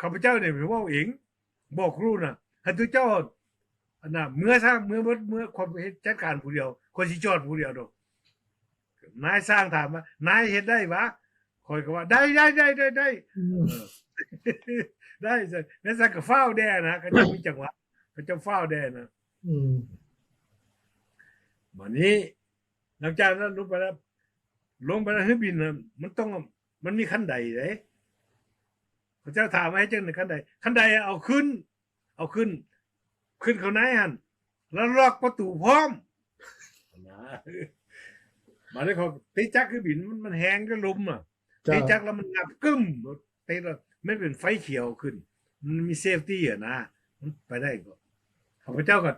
ຂ້າພະເຈົ້ານີ້ໄປເວົ້າເອງ ບອກຄູນະ ໃຫ້ໂຕເຈົ້າ ອັນນ່າ ເມືອຊະ ເມືອເບິດ ເມືອ ຂ້ອຍເຮັດຈັດການຜູ້ດຽວ ຂ້ອຍຊິຈອດຜູ້ດຽວດອກ. ນາຍຊ່າງຖາມວ່າ ນາຍເຮັດໄດ້ຫວາ? ຂ້ອຍກໍວ່າ ໄດ້ ໄດ້ ໄດ້ ໄດ້ ໄດ້ ອືມ ເອີ ໄດ້ ນາຍຊ່າງກໍຟ້າວແດ່ນະ ເຂົາເຈົ້າມີຈັງຫວະ ເຂົາເຈົ້າຟ້າວແດ່ນະ ອືມ ບາດນີ້ ຫຼັງຈາກນັ້ນລົງໄປແລ້ວ ລົງໄປແລ້ວເຮືອບິນນະ ມັນຕ້ອງ ມັນມີຄັນໄດເດ້ ເຂົາເຈົ້າຖາມວ່າເຮັດຈັ່ງໃດ ຄັນໄດ ຄັນໄດເອົາຂຶ້ນ ເອົາຂຶ້ນ ຂຶ້ນເຂົ້າໃນຫັ້ນ ແລ້ວລັອກປະຕູພ້ອມ ບາດນີ້ເຂົາຕິດຈັກເຮືອບິນ ມັນ ມັນແຮງກັບລົມອະ ເຈົ້າ ຕິດຈັກແລ້ວມັນງັບກຶ້ມ ຕິດແລ້ວ ມັນເປັນໄຟຂຽວຂຶ້ນ ມັນມີເຊຟຕີ້ຫັ້ນນະ ມັນໄປໄດ້ກໍ ຂ້າພະເຈົ້າກໍ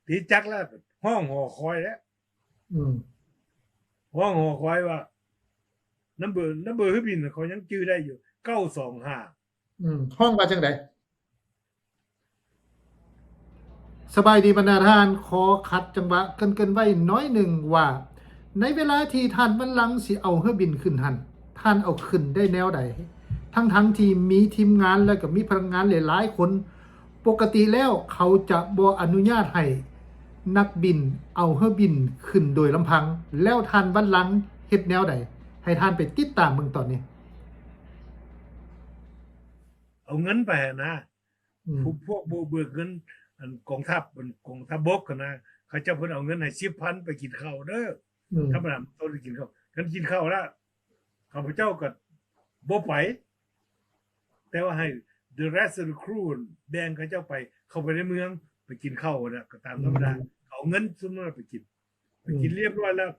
ຕິດຈັກແລ້ວ ຮ້ອງຫໍຄອຍແລ້ວ ອືມ ຮ້ອງຫໍຄອຍວ່າ ນຳເບີ ນຳເບີເຮືອບິນຂ້ອຍຍັງຈື່ໄດ້ຢູ່ ເກົ້າສອງຫ້າ ອືມ ຮ້ອງວ່າຈັ່ງໃດ? ສະບາຍດີບັນດາທ່ານ ຂໍຂັດຈັງຫວະເກີ່ນໆໄວ້ໜ້ອຍໜຶ່ງວ່າ ໃນເວລາທີ່ທ່ານບັນລັງຊິເອົາເຮືອບິນຂຶ້ນຫັ້ນ ທ່ານເອົາຂຶ້ນໄດ້ແນວໃດ? ທັງໆທີ່ມີທີມງານ ແລະກໍມີພະນັກງານຫຼາຍໆຄົນ ປົກກະຕິແລ້ວເຂົາຈະບໍ່ອະນຸຍາດໃຫ້ນັກບິນເອົາເຮືອບິນຂຶ້ນໂດຍລຳພັງ ແລ້ວທ່ານວັນຫຼັງເຮັດແນວໃດ? ໃຫ້ທ່ານໄປຕິດຕາມເບິ່ງຕອນນີ້ ເອົາເງິນໄປຫັ້ນນະ ອືມ ພວກ ພວກບໍ່ເບີກເງິນ ອັນກອງທັບ ອັນກອງທັບບົກຫັ້ນນະ ເຂົາເຈົ້າເພິ່ນເອົາເງິນໃຫ້ສິບພັນໄປກິນເຂົ້າເດີ ອືມ ທຳມະດາຕ້ອງໄດ້ກິນເຂົ້າ ຄັນກິນເຂົ້າແລ້ວ ຂ້າພະເຈົ້າກໍບໍ່ໄປ ແຕ່ວ່າໃຫ້ the rest of the crew ແບ່ງເຂົາເຈົ້າໄປ ເຂົ້າໄປໃນເມືອງ ໄປກິນເຂົ້ານະ ກໍຕາມທຳມະດາ ອືມ ເອົາເງິນຊຸມນັ້ນໄປກິນ ໄປກິນ ອືມ ລຽບຮ້ອຍແລ້ວ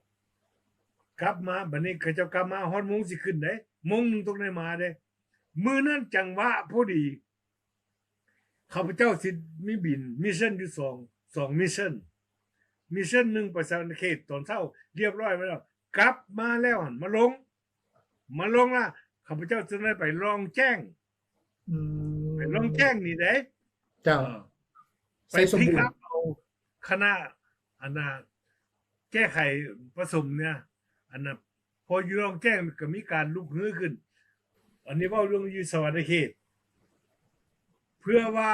ກັບມາ ບັດນີ້ເຂົາເຈົ້າກັບມາ ຮອດໂມງຊິຂຶ້ນເດ້ ໂມງໜຶ່ງຕ້ອງໄດ້ມາເດ້ ມື້ນັ້ນຈັງຫວະພໍດີ ຂ້າພະເຈົ້າຊິມີບິນ ມິດຊັນຢູ່ສອງ ສອງມິດຊັນ ມິດຊັນໜຶ່ງໄປສະຫວັນນະເຂດຕອນເຊົ້າ ລຽບຮ້ອຍໄປແລ້ວ ກັບມາແລ້ວຫັ້ນ ມາລົງ ມາລົງລະ ຂ້າພະເຈົ້າຈຶ່ງໄດ້ໄປລ່ອງແຈ້ງ ອືມ ໄປລ່ອງແຈ້ງນີ້ເດ້ ເຈົ້າ ເອີ ໄປພິກອັບເອົາຄະນະ ອັນນ່າ ແກ້ໄຂປະສົມເນຍ ອັນນ່າ ພໍຢູ່ລ່ອງແຈ້ງກໍມີການລຸກຮືຂຶ້ນ ອັນນີ້ເວົ້າເລື່ອງຢູ່ສະຫວັນນະເຂດ ເພື່ອວ່າ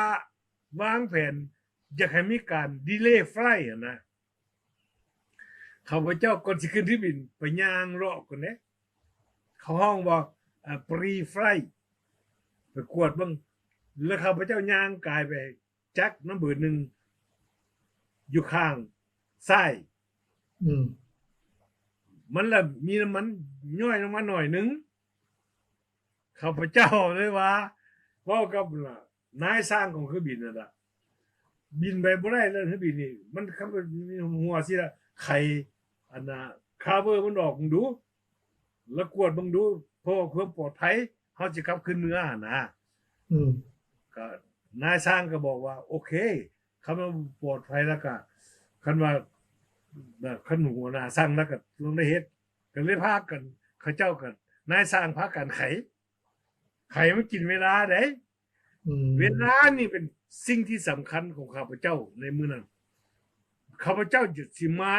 ວາງແຜນ ຢາກໃຫ້ມີການດີເລໄຟລ໌ຫັ້ນນະ ຂ້າພະເຈົ້າກ່ອນຊິຂຶ້ນເຮືອບິນ ໄປຍ່າງເລາະກ່ອນເດ້ ເຂົາຮ້ອງວ່າ ເອີ pre flight ໄປກວດເບິ່ງ ແລ້ວຂ້າພະເຈົ້າຍ່າງກາຍໄປຈັກນຳເບີໜຶ່ງ ຢູ່ຂ້າງຊ້າຍ ອືມ ມັນລະມີນ້ຳມັນຍ້ອຍລົງມາໜ້ອຍໜຶ່ງ ຂ້າພະເຈົ້າເລີຍວ່າ ເວົ້າກັບນາຍຊ່າງຂອງເຮືອບິນນັ້ນລະ ບິນໄປບໍ່ໄດ້ແລ້ວເຮືອບິນນີ້ ມັນຄັນມີຫົວຊິລະ ໄຂ ອັນນ່າ cover ມັນອອກເບິ່ງດູ ລະກວດເບິ່ງດູ ເພື່ອຄວາມປອດໄພ ເຮົາຊິກັບຄືນເມືອຫັ້ນນະ ອືມ ກໍນາຍຊ່າງກໍບອກວ່າ ໂອເຄ ຄັນວ່າປອດໄພແລ້ວກໍ ຄັນວ່າ ແບບ ຄັນຫົວໜ້າສັ່ງແລ້ວກໍຕ້ອງໄດ້ເຮັດ ກໍເລີຍພາກັນ ເຂົາເຈົ້າກໍ ນາຍຊ່າງພາກັນໄຂ ໄຂມັນກິນເວລາເດ້ ອືມ ເວລານີ້ເປັນສິ່ງທີ່ສຳຄັນຂອງຂ້າພະເຈົ້າໃນມື້ນັ້ນ ຂ້າພະເຈົ້າຈະຊິມາ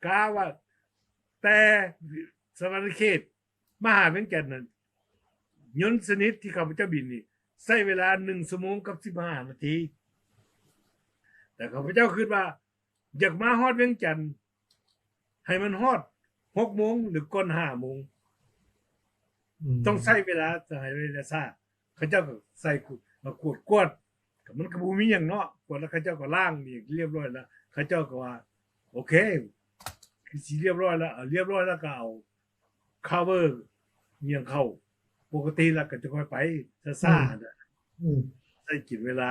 ກະວ່າແຕ່ສະຫວັນນະເຂດມາຫາວຽງຈັນນັ້ນ ຍົນຊະນິດທີ່ຂ້າພະເຈົ້າບິນນີ້ ໃຊ້ເວລາໜຶ່ງຊົ່ວໂມງກັບສິບຫ້ານາທີ ແຕ່ຂ້າພະເຈົ້າຄິດວ່າ ຢາກມາຮອດວຽງຈັນ ໃຫ້ມັນຮອດຫົກໂມງ ຫຼື ກ່ອນຫ້າໂມງ ອືມ ຕ້ອງໃຊ້ເວລາ ໃຊ້ເວລາຊ້າ ເຂົາເຈົ້າກໍໃສ່ ມາກວດ ກວດ ກໍມັນກໍບໍ່ມີຫຍັງເນາະ ກວດແລ້ວເຂົາເຈົ້າກໍລ້າງນີ້ລຽບຮ້ອຍແລ້ວ ເຂົາເຈົ້າກໍວ່າ ໂອເຄ ຄືຊິລຽບຮ້ອຍແລ້ວ ເອົາລຽບຮ້ອຍແລ້ວກໍເອົາ cover ຫຍັງເຂົ້າ ປົກກະຕິແລ້ວກໍຈະຄ່ອຍໄປຊ້າໆ ອືມ ນະ ອືມ ໃຊ້ກິນເວລາ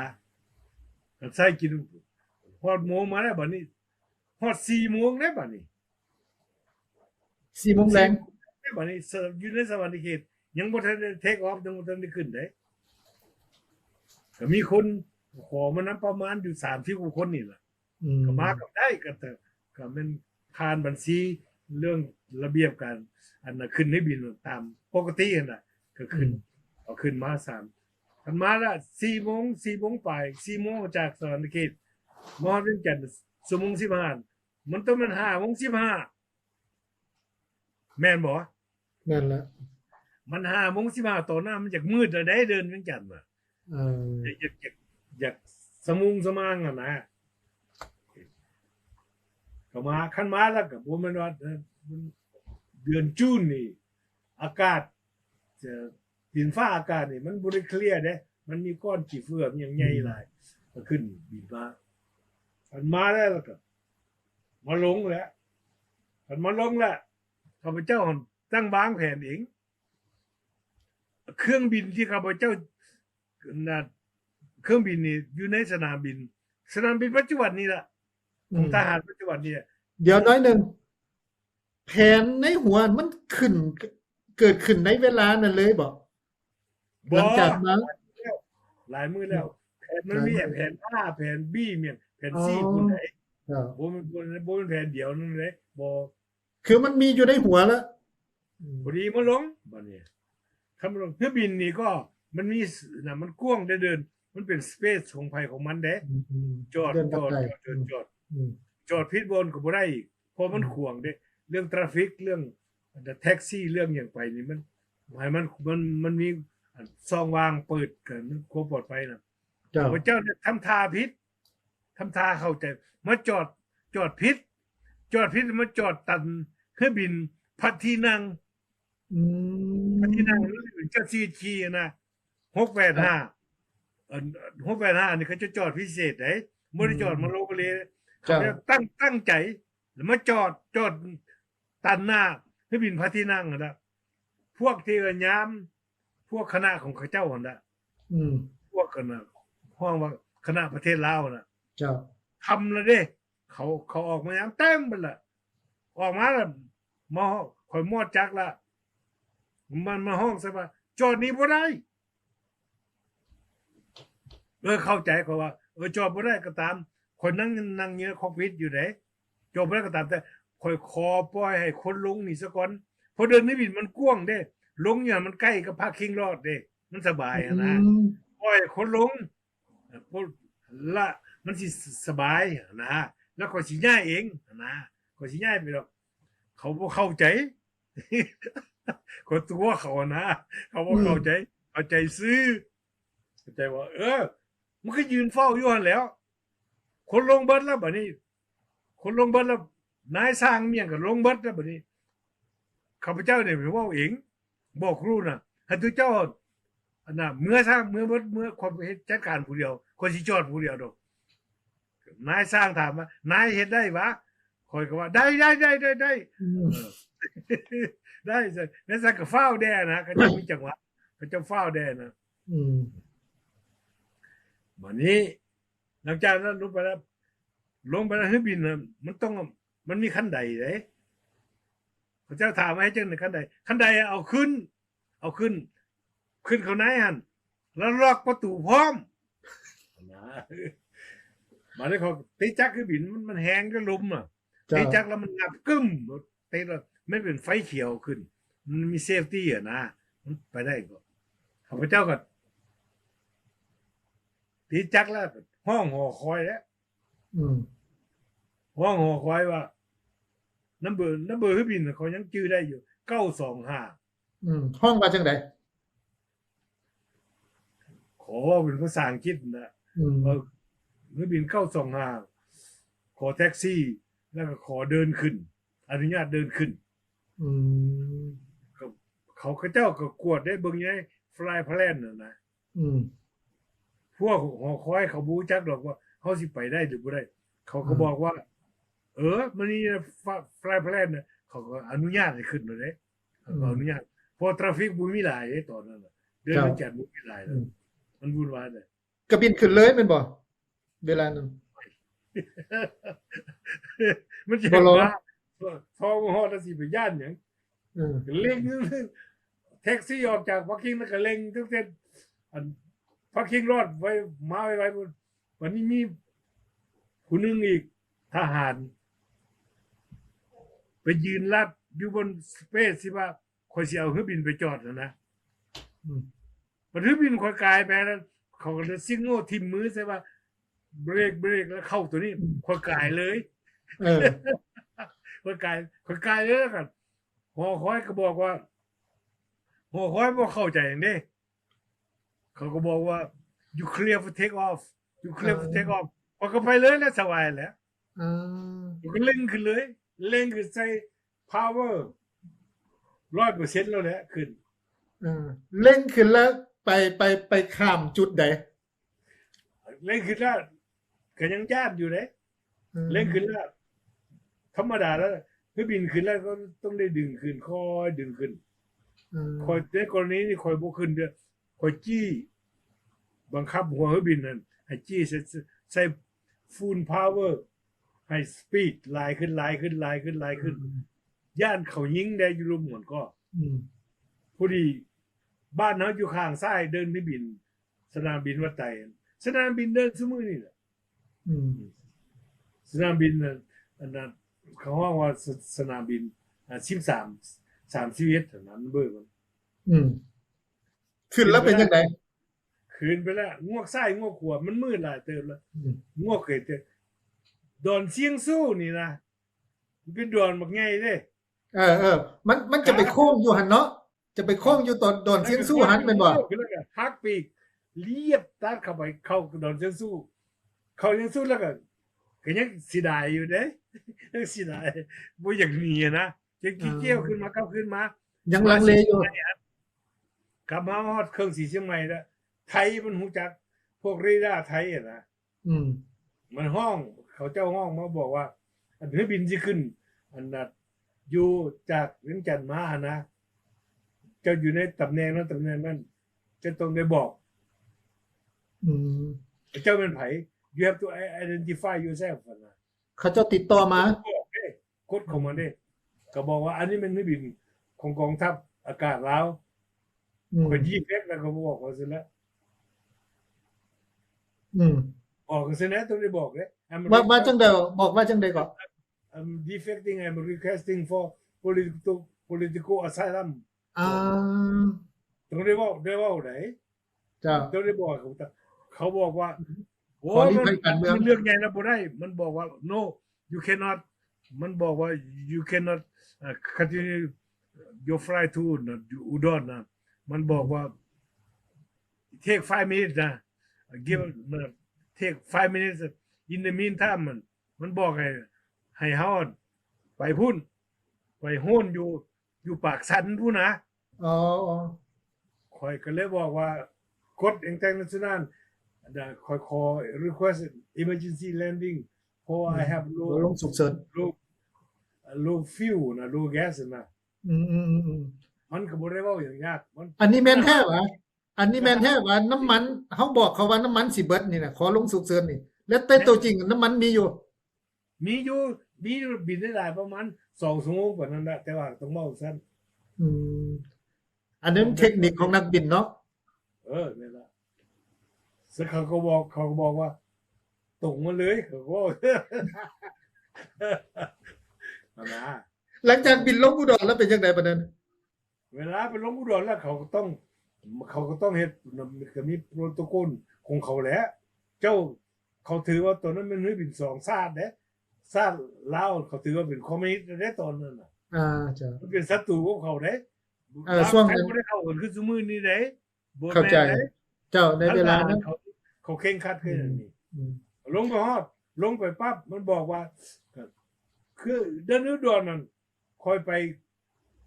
ກໍໃຊ້ກິນ ຮອດໂມງມາແລ້ວ ບັດນີ້ ຮອດສີ່ໂມງແລ້ວ ບັດນີ້ ສີ່ໂມງແລງ ສີ່ໂມງແລ້ວ ບັດນີ້ ຢູ່ໃນສະຫວັນນະເຂດ ຍັງບໍ່ທັນໄດ້ take off ຍັງບໍ່ທັນໄດ້ຂຶ້ນເດ້ ກໍມີຄົນຂໍມານຳປະມານຢູ່ສາມສິບກວ່າຄົນນີ້ລະ ອືມ ກໍມາກໍໄດ້ ກໍ ກໍແມ່ນຜ່ານບັນຊີເລື່ອງລະບຽບການ ອັນນ່າ ຂຶ້ນເຮືອບິນຕາມປົກກະຕິຫັ້ນນະ ກໍຂຶ້ນ ອືມ ເອົາຂຶ້ນມາສາມ ຄັນມາລະສີ່ໂມງ ສີ່ໂມງປາຍ ສີ່ໂມງອອກຈາກສະຫວັນນະເຂດ ມາຮອດວຽງຈັນຊົ່ວໂມງສິບຫ້າ ມັນຕ້ອງແມ່ນຫ້າໂມງສິບຫ້າ ແມ່ນບໍ່? ແມ່ນແລ້ວ ມັນຫ້າໂມງສິບຫ້າ ຕອນນັ້ນມັນຢາກມືດແລ້ວເດ້ ເດີ່ນວຽງຈັນນະ. ເອີ ຢາກ ຢາກ ຢາກສະມຸງສະມາງຫັ້ນນະ. ກໍມາ ຄັນມາແລ້ວກໍບໍ່ແມ່ນວ່າ ເອີ ເດືອນຈູນນີ້ ອາກາດ ຈະ ດິນຟ້າອາກາດນີ້ມັນບໍ່ໄດ້ເຄລຍເດ້ ມັນມີກ້ອນຂີ້ເຝື້ອຫຍັງໃຫຍ່ຫຼາຍ ອືມ ກໍຂຶ້ນບິນມາ. ຄັນມາແລ້ວ ແລ້ວກໍມາລົງແລ້ວ ຄັນມາລົງແລ້ວ ຂ້າພະເຈົ້າຫັ້ນຕັ້ງວາງແຜນເອງ. ເຄື່ອງບິນທີ່ຂ້າພະເຈົ້າ ນະ ເຄື່ອງບິນນີ້ຢູ່ໃນສະໜາມບິນ ສະໜາມບິນປັດຈຸບັນນີ້ລະ ອືມ ຂອງທະຫານປັດຈຸບັນນີ້ລະ. ດຽວໜ້ອຍໜຶ່ງ ແຜນໃນຫົວມັນຂຶ້ນ ເກີດຂຶ້ນໃນເວລານັ້ນເລີຍບໍ? ບໍ່ ຫຼັງຈາກມາ ຫຼາຍມື້ແລ້ວ ອືມ ແຜນມັນມີ ແຜນ A ແຜນ B ແມ່ນ ແຜນ C ພຸ້ນໃດ໋. ບໍ່ແມ່ນ ບໍ່ແມ່ນແຜນດຽວນັ້ນເດ້ ບໍ່ ຄືມັນມີຢູ່ໃນຫົວລະ ອືມ ພໍດີມາລົງ ບາດນີ້ ຄັນມາລົງ ເຮືອບິນນີ້ກໍມັນມີ ນະ ມັນກວ້າງເດີ ເດີ່ນ ມັນເປັນ space ຂອງໃຜຂອງມັນເດ້. ອືມ ຈອດ ຈອດ ຈອດ ຈອດ ອືມ ຈອດ ຈອດຜິດບ່ອນກໍບໍ່ໄດ້ອີກ ເພາະມັນ ອືມ ຂວາງເດ້. ເລື່ອງ traffic ເລື່ອງ ແທັກຊີ ເລື່ອງຫຍັງໄປນີ້ ມັນ ໃຫ້ມັນ ມັນ ມັນມີ ອັນ ຊ່ອງວ່າງເປີດກັນ ຄວາມປອດໄພນະ. ເຈົ້າ ເຈົ້າທຳທ່າຜິດ ທຳທ່າເຂົ້າໃຈ ມາຈອດ ຈອດຜິດ ຈອດຜິດ ມາຈອດຕັນເຮືອບິນພະທີ່ນັ່ງ. ອືມ ພະທີ່ນັ່ງ ເຈົ້າຊີວິດຂີ່ນະ ຫົກແປດຫ້າ ເອີ ຫົກແປດຫ້ານີ້ ເຂົາຈະຈອດພິເສດໃດ໋ ບໍ່ໄດ້ຈອດ ອືມ ມາໂລມາເລ. ເຈົ້າ ເຂົາຕັ້ງ ຕັ້ງໃຈ ແລ້ວມາຈອດ ຈອດຕັນໜ້າເຮືອບິນພະທີ່ນັ່ງຫັ້ນລະ. ພວກທີ່ວ່າຍາມ ພວກຄະນະຂອງເຂົາເຈົ້າຫັ້ນລະ ອືມ ພວກອັນນະ ຮ້ອງວ່າຄະນະປະເທດລາວຫັ້ນລະ. ເຈົ້າ ຄ່ຳລະເດ້ ເຂົາ ເຂົາອອກມາຍາມເຕັມໝົດລະ ອອກມາລະ ມາ ຂ້ອຍມອດຈັກລະ ມັນມາຮ້ອງໃສ່ວ່າ ຈອດນີ້ບໍ່ໄດ້. ເອີ ເຂົ້າໃຈ ເຂົາວ່າ ເອີ ຈອດບໍ່ໄດ້ກໍຕາມ ຂ້ອຍນັ່ງ ນັ່ງຢູ່ໃນຄອກພິດຢູ່ເດ້ ຈອດບໍ່ໄດ້ກໍຕາມ ແຕ່ຂ້ອຍຂໍປ່ອຍໃຫ້ຄົນລົງນີ້ສາກ່ອນ ເພາະເດີ່ນເຮືອບິນມັນກວ້າງເດ້ ລົງຢູ່ຫັ້ນມັນໃກ້ກັບ parking lot ເດ້ ມັນສະບາຍຫັ້ນນະ. ອືມ ປ່ອຍໃຫ້ຄົນລົງ ເພາະລະມັນຊິສະບາຍຫັ້ນນະ ແລ້ວຂ້ອຍຊິຍ້າຍເອງຫັ້ນນະ ຂ້ອຍຊິຍ້າຍໄປດອກ. ເຂົາບໍ່ເຂົ້າໃຈ ຂ້ອຍຕົວະເຂົາຫັ້ນນະ ເຂົາບໍ່ເຂົ້າໃຈ ອືມ ເຂົ້າໃຈຊື່ ເຂົ້າໃຈວ່າ ເອີ ມັນກໍຢືນເຝົ້າຢູ່ຫັ້ນແຫຼ້ວ ຄົນລົງເບິດແລ້ວບາດນີ້ ຄົນລົງເບິດແລ້ວ ນາຍຊ່າງອີ່ຫຍັງກໍລົງເບິດແລ້ວບາດນີ້. ຂ້າພະເຈົ້ານີ້ໄປເວົ້າເອງ ບອກຄູນະ ໃຫ້ຕົວເຈົ້າ ອັນນະ ເມືອຊະ ເມືອເບິດ ເມືອ ຂ້ອຍເຮັດຈັດການຜູ້ດຽວ ຂ້ອຍຊິຈອດຜູ້ດຽວດອກ. ນາຍຊ່າງຖາມວ່າ ນາຍເຮັດໄດ້ຫວາ? ຂ້ອຍກໍວ່າ ໄດ້ ໄດ້ ໄດ້ ໄດ້ ໄດ້ ອືມ ເອີ ໄດ້ ນາຍຊ່າງກໍຟ້າວແດ່ນະ ເຂົາເຈົ້າມີຈັງຫວະ ເຂົາເຈົ້າຟ້າວແດ່ນະ. ອືມ ບາດນີ້ ຫຼັງຈາກນັ້ນລົງໄປແລ້ວ ລົງໄປແລ້ວເຮືອບິນນະ ມັນຕ້ອງ ມັນມີຄັນໄດເດ້ ເຂົາເຈົ້າຖາມວ່າເຮັດຈັ່ງໃດຄັນໄດ ຄັນໄດເອົາຂຶ້ນ ເອົາຂຶ້ນ ຂຶ້ນເຂົ້າໃນຫັ້ນ ແລ້ວລັອກປະຕູພ້ອມນະ. ບາດນີ້ເຂົາຕິດຈັກເຮືອບິນ ມັນ ມັນແຮງກັບລົມນະ ເຈົ້າ ຕິດຈັກແລ້ວມັນງັບກຶ້ມ ເຕະແລ້ວມັນເປັນໄຟຂຽວຂຶ້ນ ມັນມີ safety ຫັ້ນນະ ມັນໄປໄດ້ກໍ ຂ້າພະເຈົ້າກໍຕິດຈັກແລ້ວ ຮ້ອງຫໍຄອຍແລ້ວ. ອືມ ຮ້ອງຫໍຄອຍວ່າ ນຳເບີ ນຳເບີເຮືອບິນ ຂ້ອຍຍັງຈື່ໄດ້ຢູ່ ເກົ້າສອງຫ້າ. ອືມ ຮ້ອງວ່າຈັ່ງໃດ? ຂໍເວົ້າເປັນພາສາອັງກິດນະ ອືມ ເອີ ເຮືອບິນເກົ້າສອງຫ້າ ຂໍແທັກຊີ ແລ້ວກໍຂໍເດີນຂຶ້ນ ອະນຸຍາດເດີນຂຶ້ນ. ອືມ ເຂົາ ເຂົາເຈົ້າກໍກວດໄດ້ ເບິ່ງຢູ່ໃນ flight plan ຫັ້ນນະ. ອືມ ພວກຫໍຄອຍເຂົາບໍ່ຮູ້ຈັກດອກວ່າເຮົາຊິໄປໄດ້ຫຼືບໍ່ໄດ້ ເຂົາກໍ ອືມ ບອກວ່າ ເອີ ມັນມີ flight plan ນະ ເຂົາກໍອະນຸຍາດໃຫ້ຂຶ້ນໂລດເດ້ ເຂົາກໍອະນຸຍາດ ອືມ ເພາະ traffic ບໍ່ມີຫຼາຍເດ້ຕອນນັ້ນນະ ເດືອນ ເຈົ້າ ວັນຈັນບໍ່ມີຫຼາຍ ອືມ ມັນວຸ່ນວາຍເດ້. ກະບິນຂຶ້ນເລີຍແມ່ນບໍ່? ເວລານັ້ນ ມັນຊິ ບໍ່ລອ ພໍມາຮອດແລ້ວຊິໄປຢ້ານຫຍັງ? ເອີ ກໍເລັ່ງ ແທັກຊີອອກຈາກ parking ແລ້ວກໍເລັ່ງຕັ້ງແຕ່ ອັນ parking lot ໄວ້ ມາໄວໆພຸ້ນ. ບັດນີ້ມີຜູ້ໜຶ່ງອີກ ທະຫານ ໄປຢືນລັດຢູ່ບົນ space ທີ່ວ່າ ຂ້ອຍຊິເອົາເຮືອບິນໄປຈອດຫັ້ນນະ. ອືມ ບັດເຮືອບິນຂ້ອຍກາຍໄປນັ້ນ ເຂົາກໍເລີຍ signal ຖິ້ມມືໃສ່ວ່າ ເບຣກ ເບຣກ ແລ້ວເຂົ້າໂຕນີ້ ອືມ ຂ້ອຍກາຍເລີຍ. ເອີ ຂ້ອຍກາຍ ຂ້ອຍກາຍເລີຍ ແລ້ວກໍຫໍຄອຍກໍບອກວ່າ ຫົວຄວາຍບໍ່ເຂົ້າໃຈຫຍັງເດ້ ເຂົາກໍບອກວ່າ you clear for take off, you clear for take off ຂ້ອຍກໍໄປເລີຍແຫຼະ ສະບາຍແຫຼະ ເອີ ຂ້ອຍກໍເລັ່ງຂຶ້ນເລີຍ ເລັ່ງຂຶ້ນໃສ່ power ຮ້ອຍເປີເຊັນແລ້ວແຫຼະ ຂຶ້ນ ເອີ ເລັ່ງຂຶ້ນແລ້ວໄປ ໄປ ໄປຂ້າມຈຸດໃດ? ເລັ່ງຂຶ້ນແລ້ວກໍຍັງຢ້ານຢູ່ເດ້ ອືມ ເລັ່ງຂຶ້ນແລ້ວ ທຳມະດາແລ້ວ ຄືບິນຂຶ້ນແລ້ວກໍຕ້ອງໄດ້ດຶງຂຶ້ນ ຄ່ອຍດຶງຂຶ້ນ ອືມ ຂ້ອຍ ໃນກໍລະນີນີ້ຂ້ອຍບໍ່ຂຶ້ນເດີ້ ຂ້ອຍຈີ້ ບັງຄັບຫົວເຮືອບິນນັ້ນໃຫ້ຈີ້ໃສ່ ໃສ່ full power ໃຫ້ speed ຫຼາຍຂຶ້ນ ຫຼາຍຂຶ້ນ ຫຼາຍຂຶ້ນ ຫຼາຍຂຶ້ນ ອືມ ຢ້ານເຂົາຍິງໄດ້ຢູ່ລຸ່ມໝອນກໍ ອືມ ພໍດີບ້ານເຮົາຢູ່ຂ້າງຊ້າຍເດີ່ນເຮືອບິນ ສະໜາມບິນວັດໄຕ ສະໜາມບິນເດີ່ນຊຸມື້ນີ້ແຫຼະ ອືມ ສະໜາມບິນ ອັນນັ້ນ ເຂົາຮ້ອງວ່າ ສະ ສະໜາມບິນ ອາ ສິບສາມ ສາມສິບເອັດຫັ້ນນະ ເບີມັນ ອືມ ຂຶ້ນແລ້ວເປັນຈັ່ງໃດ? ຂຶ້ນໄປແລ້ວ ງວກຊ້າຍງວກຂວາ ມັນມືດຫຼາຍເຕີບແລ້ວ ອືມ ງວກເຫັນແຕ່ ດອນຊຽງຊູນີ້ນະ ມັນເປັນດອນບັກໃຫຍ່ເດ້ ເອີໆ ມັນ ມັນຈະໄປໂຄ້ງຢູ່ຫັ້ນເນາະ ຈະໄປໂຄ້ງຢູ່ຕອນດອນຊຽງຊູຫັ້ນແມ່ນບໍ່? ແລ້ວກໍຫັກປີກ ລຽບຕັດເຂົ້າໄປ ເຂົ້າດອນຊຽງຊູ ເຂົ້າຊຽງຊູແລ້ວກໍ ກໍຍັງເສຍດາຍຢູ່ເດ້ ຍັງເສຍດາຍ ບໍ່ຢາກໜີຫັ້ນນະ ຍັງຂີ້ກ່ຽວຂຶ້ນມາ ກັບຄືນມາ ຍັງລັງເລຢູ່ ກັບມາຮອດເຄິ່ງສີຊຽງໃໝ່ແລ້ວ ໄທມັນຮູ້ຈັກ ພວກເຣດ້າໄທຫັ້ນນະ ອືມ ມັນຮ້ອງ ເຂົາເຈົ້າຮ້ອງມາບອກວ່າ ອັນເຮືອບິນຊິຂຶ້ນ ອັນນະ ຢູ່ຈາກວຽງຈັນມາຫັ້ນນະ ເຈົ້າຢູ່ໃນຕຳແໜ່ງນັ້ນຕຳແໜ່ງນັ້ນ ເຈົ້າຕ້ອງໄດ້ບອກ ອືມ ເຈົ້າແມ່ນໃຜ you have to identify yourself ຫັ້ນນະ ເຂົາເຈົ້າຕິດຕໍ່ມາ ບອກເດ້ ກົດເຂົ້າມາເດ້ ກໍບອກວ່າອັນນີ້ແມ່ນເຮືອບິນຂອງກອງທັບອາກາດລາວ ອືມ ຂ້ອຍດີເຟກແລ້ວກໍບອກວ່າຊັ້ນແຫຼະ ອືມ ບອກຊັ້ນແຫຼະ ຕ້ອງໄດ້ບອກເດ້ ວ່າ ວ່າຈັ່ງໃດ ບອກວ່າຈັ່ງໃດກໍ I'm defecting, I'm requesting for political, political asylum ອ່າ ຕ້ອງໄດ້ເວົ້າ ໄດ້ເວົ້າໃດ ເຈົ້າ ເຈົ້າໄດ້ບອກ ເຂົາບອກວ່າ ໂອ້ ມັນເລື່ອງໃຫຍ່ນະ ບໍ່ໄດ້ ມັນບອກວ່າ no you cannot ມັນບອກວ່າ you cannot ເອີ continue your flight to ອຸດອນນະ ມັນບອກວ່າ take five minutes ນະ give take five minutes in the meantime ມັນ ມັນບອກໃຫ້ ໃຫ້ເຮົາໄປພຸ້ນ ໄປໂຮນຢູ່ ຢູ່ປາກຊັນພຸ້ນນະ ອໍ ຂ້ອຍກໍເລີຍບອກວ່າ ກົດ international ຂ້ອຍຂໍ request emergency landing ເພາະວ່າ I have low ລົງສຸກເສີນ low low fuel ນະ low gas ນະ ອືມໆໆ ມັນກໍບໍ່ໄດ້ເວົ້າຫຍັງຍາກ ອັນນີ້ແມ່ນແທ້ຫວາ? ອັນນີ້ແມ່ນແທ້ວ່ານ້ຳມັນ ເຮົາບອກເຂົາວ່ານ້ຳມັນຊິເບິດນີ້ນະ ຂໍລົງສຸກເສີນນີ້ ແລະແຕ່ໂຕຈິງນ້ຳມັນມີຢູ່ ມີຢູ່ ມີຢູ່ ບິນໄດ້ຫຼາຍປະມານສອງຊົ່ວໂມງປານນັ້ນແຫຼະ ແຕ່ວ່າຕ້ອງເວົ້າຊັ້ນ ອືມ ອັນນັ້ນເທັກນິກຂອງນັກບິນເນາະ ເອີ ແມ່ນລະ ເຊິ່ງເຂົາກໍບອກ ເຂົາກໍບອກວ່າ ຕົງມາເລີຍ ເຂົາກໍເວົ້າ ຫັ້ນນະ ຫຼັງຈາກບິນລົງອຸດອນແລ້ວເປັນຈັ່ງໃດປານນັ້ນ? ເວລາໄປລົງອຸດອນແລ້ວ ເຂົາກໍຕ້ອງ ເຂົາກໍຕ້ອງເຮັດ ກໍມີໂປຣໂຕໂກນຂອງເຂົາແຫຼະ ເຈົ້າ ເຂົາຖືວ່າຕອນນັ້ນແມ່ນເຮືອບິນສອງຊາດເດ້ ຊາດລາວເຂົາຖືວ່າເປັນຄອມມິວນິດເດ້ຕອນນັ້ນນະ ອ່າ ເຈົ້າ ມັນເປັນສັດຕູກັບເຂົາເດ້ ເອີ ຊ່ວງນັ້ນບໍ່ໄດ້ເຂົ້າກັນຄືຊຸມື້ນີ້ເດ້ ບໍ່ແມ່ນເດ້ ເຈົ້າ ໃນເວລານັ້ນ ເຂົາ ເຂົາເຄັ່ງຄັດຄືອັນນີ້ ອືມ ລົງໄປຮອດ ລົງໄປປັບ ມັນບອກວ່າ ຄືເດີ່ນອຸດອນນັ້ນ ຂ້ອຍໄປ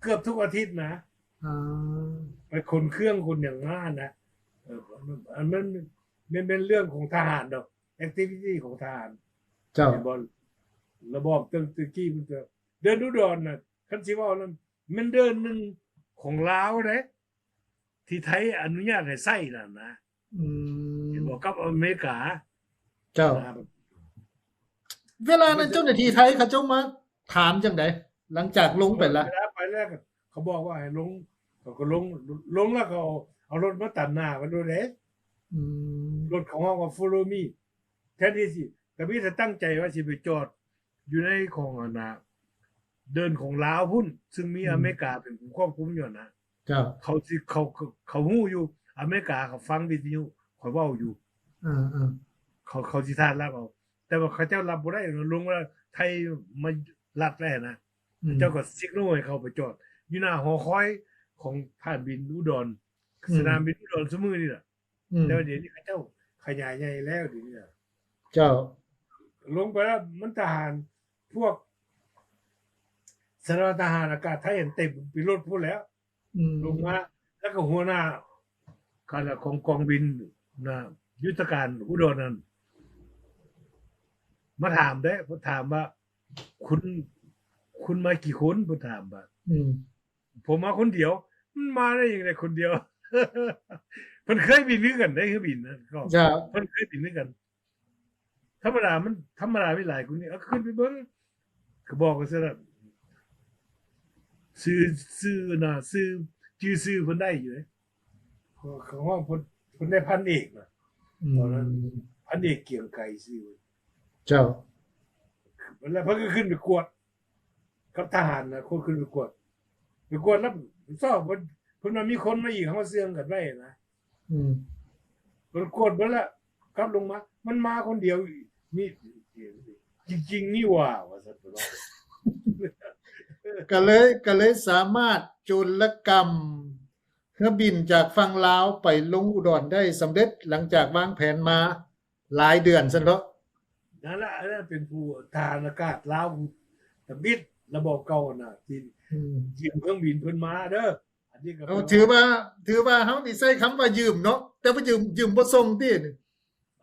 ເກືອບທຸກອາທິດນະ ອ່າ ໄປຂົນເຄື່ອງຂົນຫຍັງມານະ ເອີ ອັນນັ້ນ ມັນແມ່ນເລື່ອງຂອງທະຫານດອກ activity ຂອງທະຫານ ເຈົ້າ ເຫັນບໍ່ ລະບອບຕັ້ງແຕ່ກີ້ມັນກໍ ເດີ່ນອຸດອນນະ ຄັນຊິເວົ້ານຳ ແມ່ນເດີ່ນໜຶ່ງຂອງລາວເດ້ ທີ່ໄທອະນຸຍາດໃຫ້ໃຊ້ນັ້ນນະ ອືມ ເຫັນບໍ່ ກັບອາເມລິກາ ເຈົ້າ ເວລານັ້ນເຈົ້າໜ້າທີ່ໄທເຂົາເຈົ້າມາຖາມຈັ່ງໃດ ຫຼັງຈາກລົງໄປລະ? ເວລາໄປແລ້ວ ເຂົາບອກວ່າໃຫ້ລົງ ເຂົາກໍລົງ ລົງແລ້ວເຂົາເອົາລົດມາຕັດໜ້າໄວ້ໂລດເດ້ ອືມ ລົດເຂົາຮ້ອງວ່າ follow me ແທນທີ່ຊິ ກໍມີແຕ່ຕັ້ງໃຈວ່າຊິໄປຈອດ ຢູ່ໃນຂອງອັນນະ ເດີ່ນຂອງລາວພຸ້ນ ຊຶ່ງມີ ອືມ ອາເມລິກາເປັນຜູ້ຄວບຄຸມຢູ່ນະ ເຈົ້າ ເຂົາຊິ ເຂົາ ເຂົາ ເຂົາຮູ້ຢູ່ ອາເມລິກາເຂົາຟັງວິທະຍຸ ຂ້ອຍເວົ້າຢູ່ ເອີໆ ເຂົາ ເຂົາຊິທາດຮັບເອົາ ແຕ່ວ່າເຂົາເຈົ້າຮັບບໍ່ໄດ້ ລົງມາໄທມາລັດໄວ້ນະ ອືມ ເຈົ້າກໍ signal ໃຫ້ເຂົາໄປຈອດ ຢູ່ໜ້າຫໍຄອຍ ຂອງຖານບິນອຸດອນ ອືມ ສະໜາມບິນອຸດອນຊຸມື້ນີ້ລະ ອືມ ແຕ່ວ່າດຽວນີ້ເຂົາເຈົ້າຂະຫຍາຍໃຫຍ່ແລ້ວ ດຽວນີ້ນະ ເຈົ້າ ລົງໄປແລ້ວ ມັນທະຫານ ພວກສາລະວັດທະຫານອາກາດໄທຫັ້ນເຕັມເປັນລົດພຸ້ນແລ້ວ ອືມ ລົງມາ ແລ້ວກໍຫົວໜ້າຂະນະຂອງກອງບິນນະ ຍຸດທະການອຸດອນນັ້ນ ມາຖາມເດ້ ເພິ່ນຖາມວ່າ ຄຸນ ຄຸນມາກີ່ຄົນ? ເພິ່ນຖາມວ່າ ອືມ ຜົມມາຄົນດຽວ. ມັນມາໄດ້ຈັ່ງໃດຄົນດຽວ? ເພິ່ນເຄີຍບິນຄືກັນເດ້ ເຮືອບິນນະ ເພິ່ນເຄີຍບິນຄືກັນ. ທຳມະດາມັນ ທຳມະດາມີຫຼາຍຄົນນີ້ ເອົາຂຶ້ນໄປເບິ່ງ ກໍບອກວ່າຊັ້ນນະ ຊື່ ຊື່ນະ ຊື່ ຈື່ຊື່ເພິ່ນໄດ້ຢູ່ເດ້ ເຂົາ ເຂົາຮ້ອງເພິ່ນ ເພິ່ນໄດ້ພັນເອກນະ ອືມ ຕອນນັ້ນ ພັນເອກກຽງໄກຊື່ ເຈົ້າ ແລ້ວເພິ່ນກໍຂຶ້ນໄປກວດ ກັບທະຫານນະ ຄົນຂຶ້ນໄປກວດ ໄປກວດແລ້ວຊອກ ເພິ່ນ ເພິ່ນວ່າມີຄົນມາອີກ ເຮົາເຊື່ອງກັນໄວ້ນະ ອືມ ເພິ່ນກວດເບິດແລ້ວ ກັບລົງມາ ມັນມາຄົນດຽວ ນີ້ ຈິງໆນີ້ຫວ່າ ວ່າຊັ້ນເພິ່ນວ່າ ກໍເລີຍ ກໍເລີຍສາມາດໂຈນລະກຳເຮືອບິນຈາກຝັ່ງລາວໄປລົງອຸດອນໄດ້ສຳເລັດ ຫຼັງຈາກວາງແຜນມາ ຫຼາຍເດືອນຊັ້ນເນາະ ນັ້ນລະ ອັນນັ້ນເປັນຜູ້ທະຫານອາກາດລາວທຳອິດລະບອບເກົ່ານະ ທີ່ ອືມ ຢືມເຄື່ອງບິນເພິ່ນມາເດີ ອັນນີ້ກໍ ເອົາ ຖືວ່າ ຖືວ່າເຮົານີ້ໃຊ້ຄຳວ່າຢືມເນາະ ແຕ່ວ່າຢືມ ຢືມບໍ່ສົ່ງຕິ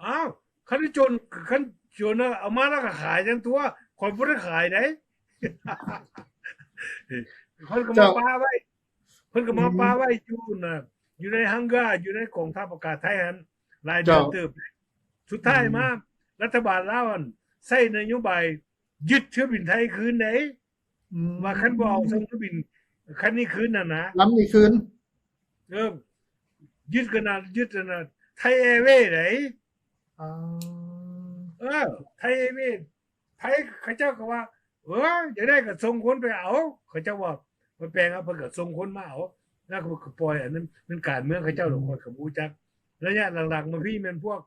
ອ້າວ ຄັນໂຈນ ຄັນໂຈນນະ ເອົາມາແລ້ວກໍຂາຍຈັ່ງຕົວະ ຂ້ອຍບໍ່ໄດ້ຂາຍໃດ ເພິ່ນກໍມາ ເຈົ້າ ປະໄວ້ ເພິ່ນກໍມາ ອືມ ປະໄວ້ຢູ່ນະ ຢູ່ໃນຮັງກາ ຢູ່ໃນກອງທັບອາກາດໄທຫັ້ນ ຫຼາຍເດືອນ ເຈົ້າ ເຕີບ. ສຸດທ້າຍ ອືມ ມາ ລັດຖະບານລາວຫັ້ນໃຊ້ນະໂຍບາຍຍຶດເຮືອບິນໄທຄືນເດ້ ອືມ ວ່າຄັນບໍ່ເອົາສົ່ງເຮືອບິນຄັນນີ້ຄືນຫັ້ນນະ ລຳນີ້ຄືນ ເອີ ຍຶດກັນນະ ຍຶດຫັ້ນນະ ໄທແອເວໃດ໋ ອໍ ເອີ ໄທແອເວ ໄທເຂົາເຈົ້າກໍວ່າ ເອີ ຢາກໄດ້ກໍສົ່ງຄົນໄປເອົາ ເຂົາເຈົ້າວ່າ ໄປແປງເອົາ ເພິ່ນກໍສົ່ງຄົນມາເອົາ ແລ້ວກໍປ່ອຍ ອັນນັ້ນແມ່ນການເມືອງເຂົາເຈົ້າດອກ ອືມ ຂ້ອຍກໍບໍ່ຮູ້ຈັກ ໄລຍະຫຼັງໆມາພີ້ແມ່ນພວກ